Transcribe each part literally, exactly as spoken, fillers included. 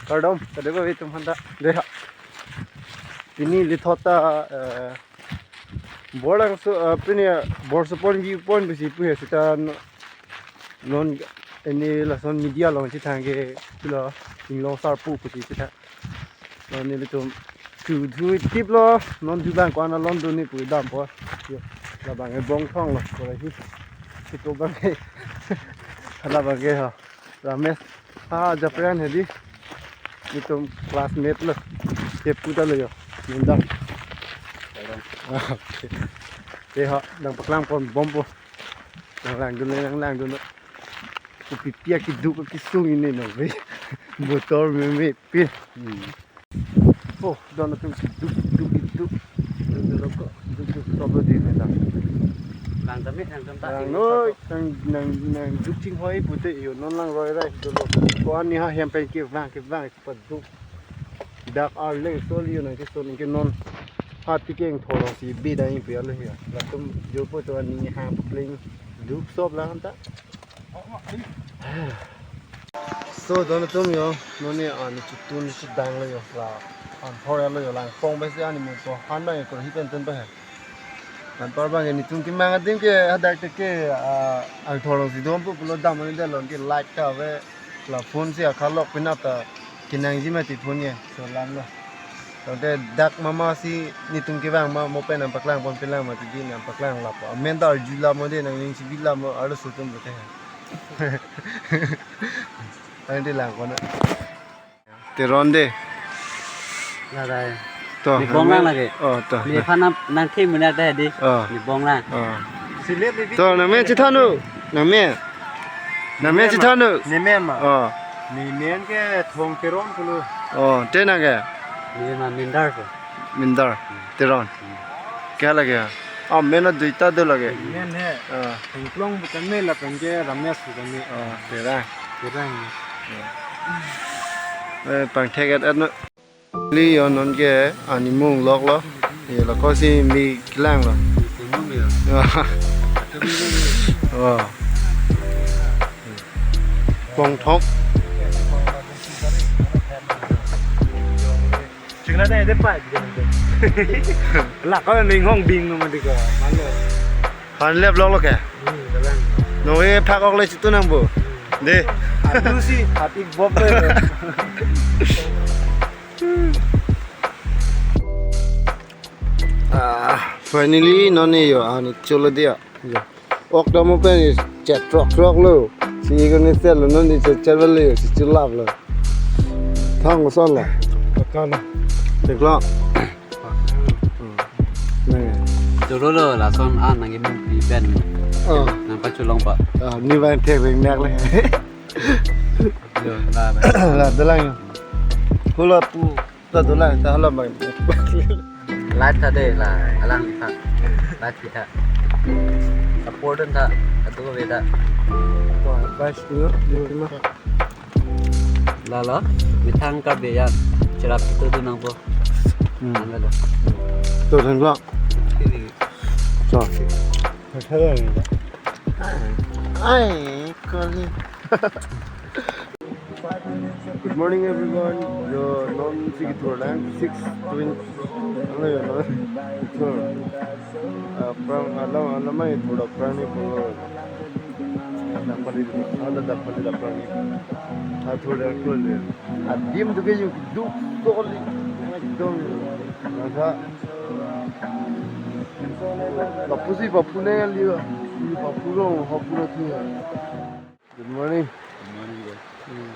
Kardom, kadokave atum aphanta. Dei ha. Pini lithot ta, eh, Borlangso, eh, pini, eh, Borsopon view point pusi pu he seta no-, non ini lason media along chethang ke pulo inglong sarpo pusi seta. Non nelitum thu thu tip lo, non thu bang ko-an alon dun ni pu dampo. Yo, labang ke Bongthong lo, ko hi. Siko bang ke. Labang ke ha. Ramesh. Ha, japran hedi. Nelitum classmate lo. Kepu ta lo yo. Nundang. Ah, okay. Te ha, nangpaklang pon bompo. Nanglangdun, nanglangdun. Kopi pi akiduk akisung ini nang, ve. Motor meme pin. Hmm. Oh, don atum kiduk, kiduk, kiduk. Duk, duk, duk, duk, duk, stop lo di, nang. Lang tame, lang tam ta, Lang lang noi, tam ta. Nang, nang, nangduk chinghoi pute yo, non langroi rai, dolo. Ko-an ni ha hem pen kevang, kevang, paduk. Dak arleng sol yo nang keson ke non. Ha ti keng thorong si bida in pe alo ya. Latum jopo to ani ha pling duk sop lang ta. So, don atum yo, non ni ani chutun chudang lo yo, la an thor lo yo, lang pong besi ani mo to han bang ko hi pen ten pa he. An par bang ni tum ki mang adim ke hadak te ke, ah, an thorong si dom pu pulo dam ani dalon ke light ta ve, la phone si akhalok pinata kinangji mati phone ye, so lang lo. Tangte dak mama si nelitum kevang ma mo pen nangpaklang pon pelang mati di nangpaklang lapo. Amen ta arju la mo de nangning si bi la mo arlo sutum lo te. Ang di lang ko na. Teron de. La dai. To, Ni bong lang nangme- lagi. Oh, to. Ni phan nang thi muna dai di. Oh. Ni bong lang. Oh. Silet ni bi- To, nangmen chithanu. Nangmen. Nangmen chithanu. Ni men ma. Oh. Ni men ke Thong Teron pulo. Oh, te nang ke? Ni ma Mindar ko. Mindar, Teron. Kya lage? Ah, men na duita do lage. Men he. Ah. Thengklong bukan me lapen ke Ramesh bukan me. Ah, Terang. Terang. Eh, pangthek et et no. Li yo non ke ani mung lok lo. Ye lo ko si mi kelang lo. Mung ya. Ah. Wah. Bongthok. Chingna dai de pa, chingna dai. La ko ning hong ding no mati ko. Malo. Han lep lok lo ke? Hmm, dalang. No e phak ok le chitu nang bo. Hmm. De. Atu si, hati bok le. Ah, finally, non ni yo, ani cholo dia. Yo. Ok ta mo pen ni chet trok trok lo. Si ko ni sel lo, non ni chet chet lo yo, si chulap lo. Thang ko son lo. Pakka lo. Thek lo. Hmm. Nang. Cholo lo, lason an nang imu pi pen. Oh. Nangpachulong pa. Ah, ni bang thek ring nak le. Yo, la, la. La, dalang yo. Hula pu. Ta dolang, ta hala bang. Light ta de la, alang ta. Light kita. Support ta, atu ko beda. Wah, bas dulu, dulu mah. La la, methang ka beya, cherap itu tu nang po. Hmm. Nang la. Tu nang la. Ini. So. Ai, kali. Good morning, everyone. Yo, non si kithur lang, six twenty. Ano yo, non? Kithur. Ah, prang alam, alam ay thur prang ni pulo. Dapat di, ada dapat di prang ni. Ah, thur dak thur de. Adim tu ke yung duk toli. Ekdom. Masa. Papu si papu ne liwa. Papu lo, papu lo tu. Good morning. Good morning, guys. Hmm.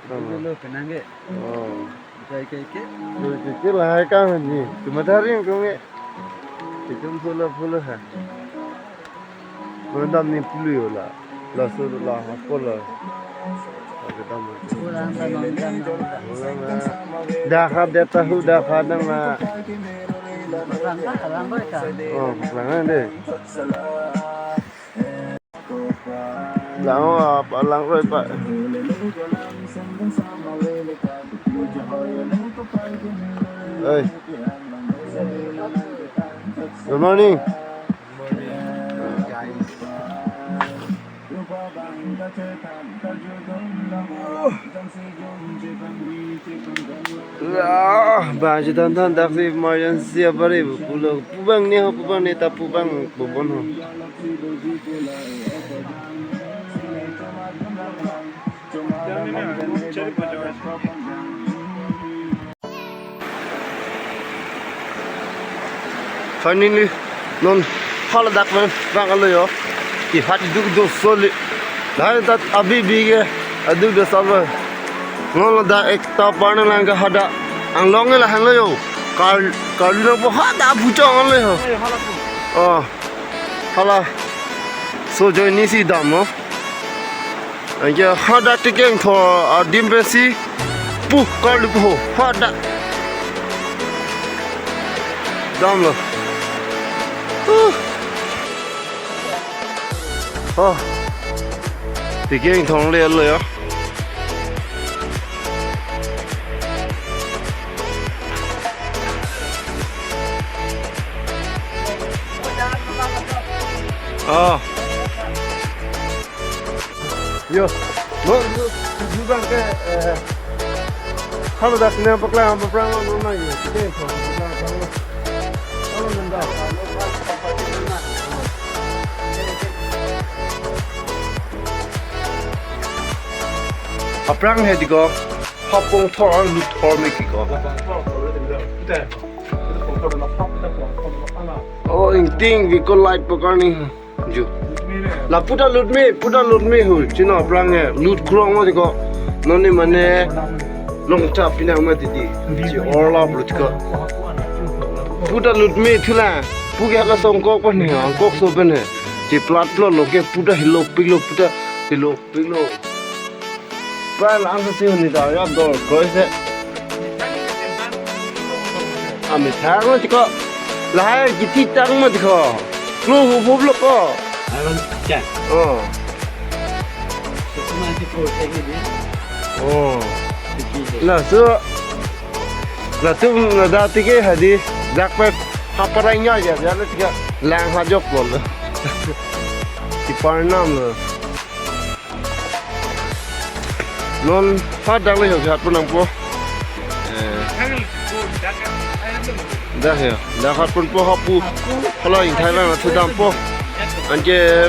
Hello, kenang ke? Oh. Kai kai ke? Kai kai ke lahai kang ni. Cuma taring kong e. Itum pula pula ha. Kondam ni pulu yo la. La so la ha pula. Kurang tanam tanam. Dah ha deta hu dah ha dang la. Kurang ka, kurang ka. Oh, kurang deh. Lang, oh, apa lang, Roy, Pak? Hey. Good morning. Good morning, guys. Ah, bang chethan than daksi emergency apari pulo, pu bang ne ho, pu bang ne ta pu bang bobon ho. Finally, non hala dak pen bang alo yo. Ki hat duk do soli. Lahai tat abi bi ke aduk do solo. Non ladak ekta parna lang ke hadak anglong ke lahai lo yo. Kar, karlu nangpo hadak puchong alo yo. Oh. Hala. So join ni si dam no. Anke hadak Tikeng Thor adim pensi pu karlu pu ho hadak. Damlo. Huh. Oh. Tikeng Thor le lo ya. Oh. Yo, lo, lo, lo bang ke, eh, halo dak ne paklang, paklang lo, lo na yo. Oke, so, paklang, paklang lo. Halo, nanda. Aphrang he diko, hapong thor an lut thor me kiko. Oh, ingting, biko light pakar ni. Ju. La puta lut me, puta lut me hu. Chino aphrang he. Lut krong mo diko. Noni mane long ta pinang ma titi. Chi orla lut ko. Puta lut me thula. Pu ke hala songkok pa ni, angkok so pen he. Chi plat lo lo ke puta hilo pik lo, puta hilo pik lo. Pal ang sa siyo ni da ya dor ko se. Ami thang lo tiko. Lahai kiti tang mo tiko. Lo hu hu lo ko. Aron cha. Oh. Sesama si ko se ni dia. Oh. Kiki. Laso. Latum lada tike hadi. Dak pe haparai nya ya ya lo tiko. Lang ha jok lo. Ti parnam lo. Non hadak le ho hat pon nangpo. Eh. Dah ya, dah hat pon po hapu. Hala ingthai lang thu dampo. Anke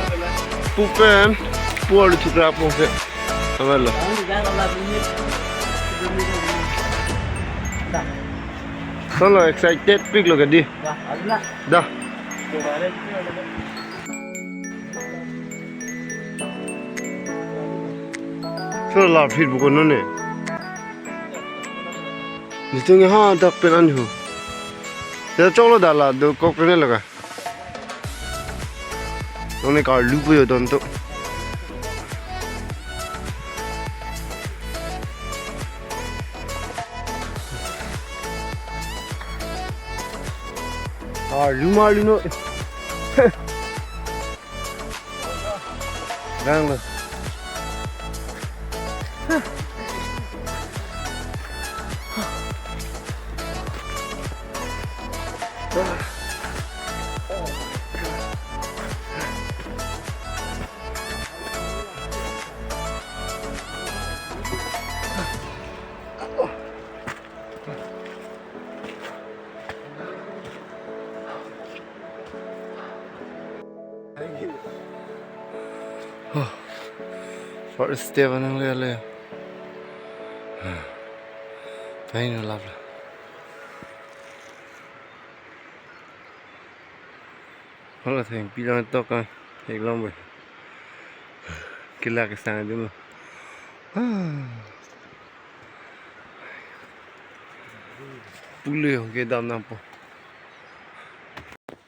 pu pen pu alu thukra po ke. Amar lo. Solo excited pik lo ke di. Dah. Solo la phit buko none. Nitung ha dak pen an hu. Ya choklo dala do kok pen lo ka. None karlu po yo don to. Karlu marlu no. Rang lo. Oh, first step anang le le. Pain lap la. Hala thengpi lang tok kan, theklong be. Kila kesang dun lo. Pule ho ke dam nangpo.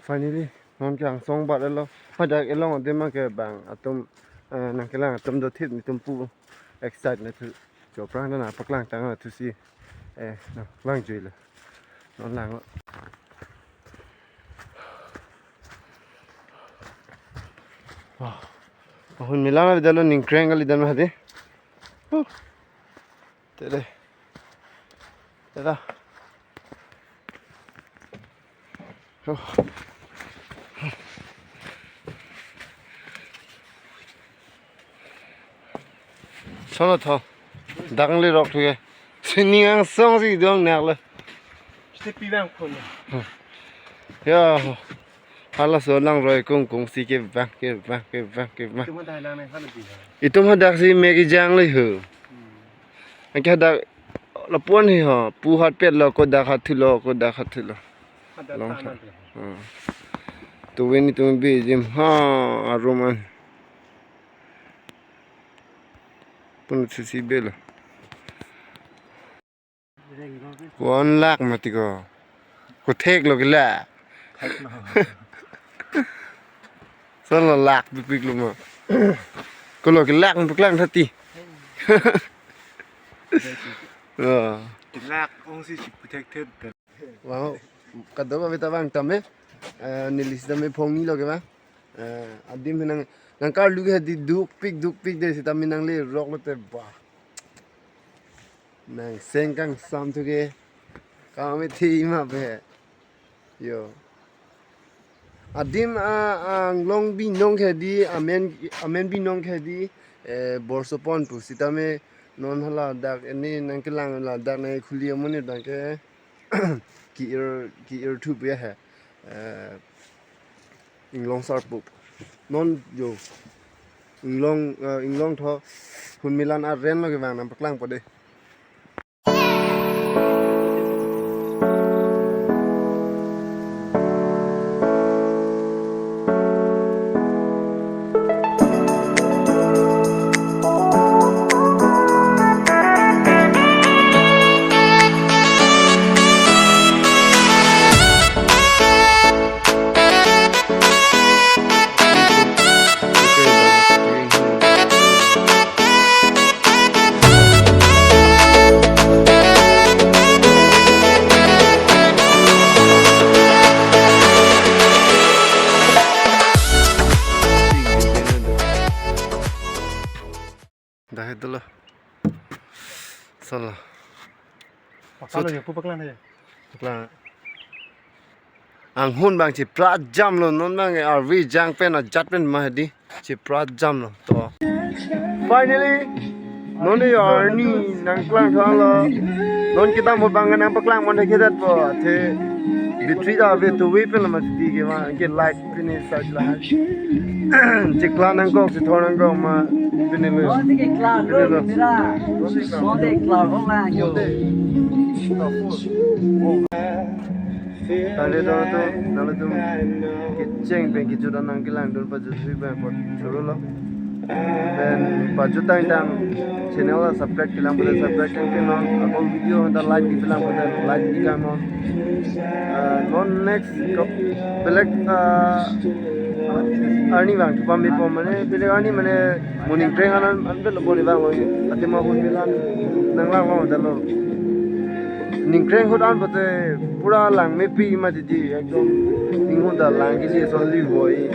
Finally, non ke angsong bat lo. Hadak elong adim ke bang atum, eh, nangkelang atum dothip netum pu excite na thu. Chopra na paklang tang na thusi. Eh, na lang jui lo. Non lang lo. Wah. Ahun milang ali dalo ningkreng ali dalo hadi. Huh. Tede. Tede. Oh. Ano tho. Dak le rok thu ke. Sining angsong si dong nak le. Site pi bang phone. Ya. Halaso langroi kung kung si kevang, kevang, kevang, kevang. Itum hadak nang nang hana pi. Itum hadak si me kejang le ho. Hmm. Anke hadak lapu-an hi ho. Pu hat pet lo, kodak hat thu lo, kodak hat thu lo. Hadak long tha tha. Hmm. Tu weni tu bi jim ha arum an. Pun sisi belo. One lakh mati ko. Ko thek lo kila. Solo lakh pipik lo ma. Ko lo kila pipik lang thati. Ya. Lakh ong si si puthek thet. Wow. Kado ba beta bang tame. Eh, neli sitame phongni lo ke ba. Eh, adim nang nang karlu ke di dukpik dukpik de sitame nang le rok lo te ba. Nang seng kangsam thu ke. Kami thi ma be. Yo. Adim a anglong binong ke di amen amen binong ke di, eh, Borsopon pu sitame non hala dak ini nang kelang la dak nang khuli amonit bang ke ki-ir ki-ir thup ya he. Eh, inglong sarpo. Non yo. Inglong, eh, inglong tho. Hun milan aren lo kevang nang paklang po de. Dah itu loh. Salah. Paklang lo, pu paklang lo. Paklang. Anghun bang chipra jam lo, non bang arvi jang pen ajat pen ma di chipra jam lo to. Finally, non de arni nang klang thang lo. Non kita mo bang nang paklang mon de kedat po. The battery ta ave to we pen ma di ke ma ke light finish side la. Chikla nangkok, chithor nangkok ma, pini lo. Pini lo. Tangte do tu, nalo tu, kecheng pen kejut an nang kelang dun pajut hui pen apot choro lo. Pen pajut tang tang channel la subscribe kelang pada subscribe tang pen non, ako video hanta like di kelang pada like di kan non. Ah, non next kap belek, ah, arni bang thupa me po mane belek arni mane mo ningkreng an an belo boni bang lo. Ate ma boni lan nang lang lo dalo. Ningkreng hut an bote pura lang mepi ma didi ekdom ninghun ta lang kisi son li boi.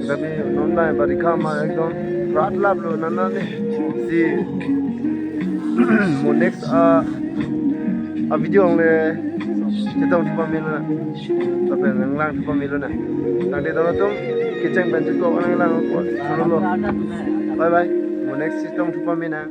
Tapi non bang barikha ma ekdom rat lap lo nana ne si mo next, ah, a video ang le chetong thupa me lo na. Tapi nang lang thupa me lo na. Tangte do atum kecheng pen chekok nang lang ko solo lo. Bye bye. Mo next chetong thupa me na.